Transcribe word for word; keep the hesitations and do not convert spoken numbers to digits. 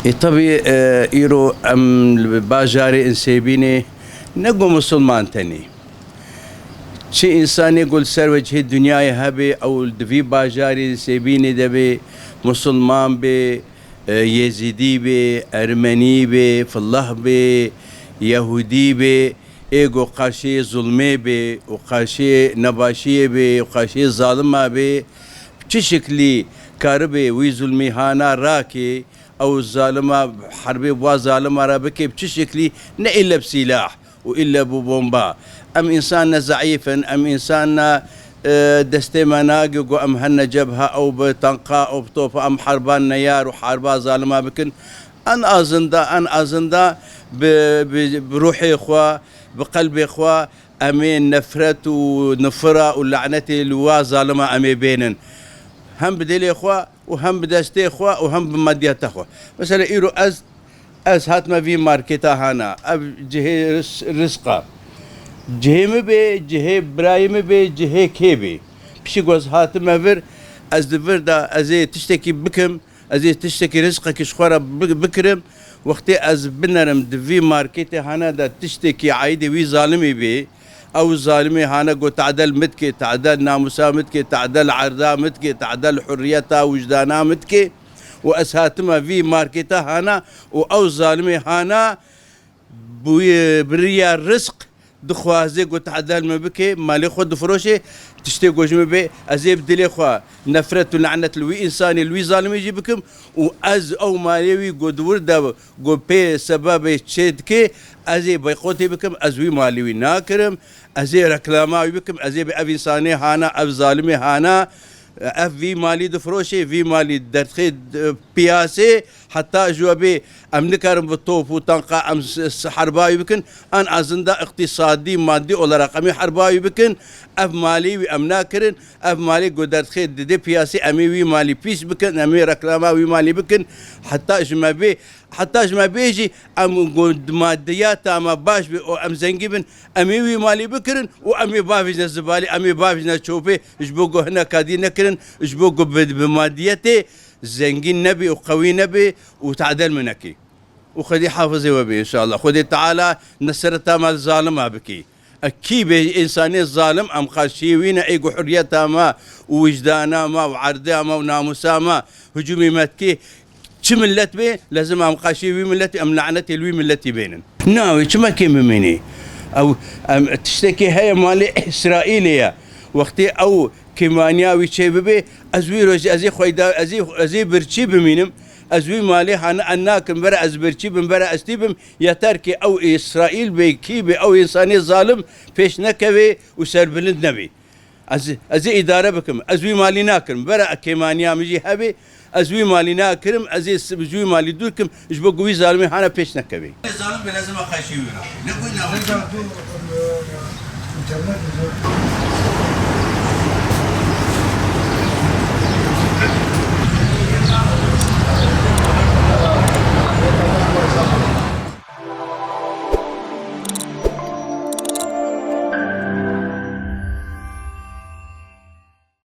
Ê, tebî, e, îro em li bajarê Însêbînê ne ku misilman tenê. Çi însanê ku li ser wecihê dinyayê hebe, ew di vî bajarê Însêbînê de bê, misilman bê, e, Yezîdî bê, Ermenî bê, Fillah bê, Yehûdî bê, ê ku qarşiyê zulmê bê û qarşiyê nebaşiyê bê û qarşiyê zalima bê, bi çi şiklî karibê wî zulmî hana rakê, ew zalima herbê bi wa zalima re bike, bi çi şiklî, ne îlle bi sîlah û îlle bi bomba. Em însan ne zeîf in, em însan ne, e, destê me nagê ku em hene cebha, ew bi tanka, ew bi topa, em herban neyar û herba zalima bikin. En azında, en azında bi, bi, bi ruhê xwe, bi qelbê xwe, em ê nefret û nifira û lanetê li wa zalima em ê bênin. Hem bi dilê xwe û hem bi destê xwe û hem bi madiyeta xwe. Mesela îro ez, ez hatime vî marketa hana, ev cihê ris-, rizq e. Cihê min bê, cihê birayê min bê, cihê kê bê. Piştî ku ez hatime vir, ez di vir de ez ê tiştekî bikim, ez ê tiştekî rizqekî ji xwe re bi-, bikirim. Wextê ez binerim di vî marketê hane de tiştekî aîdê wî zalimî bî, ew zalimê hane got, "Tadel min dike, tadel namûsa min dike, tadel erda min dike, tadel hurriyeta wijdana min dike." Û ez hatime vî marketa hane û ew zalimê hane bi, bi riya rizq dixwaze ku tadel min bike, malê xwe difiroşe, tiştê ku ji min bê, ez ê bi dilê xwe nefret û lanet li wî însanê, li wî zalimê jî bikim û ez ew malê wî ku di wir de ku pê sebebê çê dike, ez ê boykotê bikim, ez wî malê wî nakirim, ez ê reklama wî bikim, ez ê bi ev însanê hana, ev zalimê hana, ev vî malî difiroşê, vî malî derdixê, e, piyasê, heta ji we bê em nikarin bi top û tanqa em s-, s-, herba wî bikin, en azında iqtîsadî, madî olarak em ê herba wî bikin, ev malî wî em nakirin, ev malî ku derdixê didê piyasê em ê wî malî pîs bikin, em ê reklama wî malî bikin, heta ji me bê, heta ji me bê jî em ku madiyata me baş bê û em zengî bin, em ê wî malî bikirin û em ê bavêjine zibalî, em ê bavêjine çopê, ji bo ku hineka dî nekirin, ji bo ku bi, bi madiyetê zengîn nebî û qewî nebî û tadel min nekî. Û Xwedî hafizê we bê înşallah. Xwedê Teala nesereta me li zalima bikî. E, kî bê însanê zalim, em qarşiyê wî ne, ê ku hurriyeta me û wijdana me û erda me û namûsa me hicûmî me dikê, çi millet bê, lezim em qarşiyê wî milletî, em lanetê li wî milletî bênin. Na wê çi me kêm bimînî? Ew, em, tiştekî heye malê Îsraîlê ye. Wextê ew kêmaniya wî çê bibe, ez wî rojê, ez ê xweyda, ez ê, ez ê birçî bimînim. Ez wî malê hane en nakim, bere ez birçî bim, bere ez tî bim. Yeter ki ew Îsraîl bê, kî bê, ew însanê zalim pêş nekeve û serbilind nebe. Ez, ez ê îdare bikim. Ez wî malî nakirim. Bere kêmaniya min jî hebe, ez wî malî nakirim, ez ê s-, ji wî malî dûr kim, ji bo ku wî zalimê hane pêş nekeve. Zalim bê lezim e xeşî wî re. Ne ku ne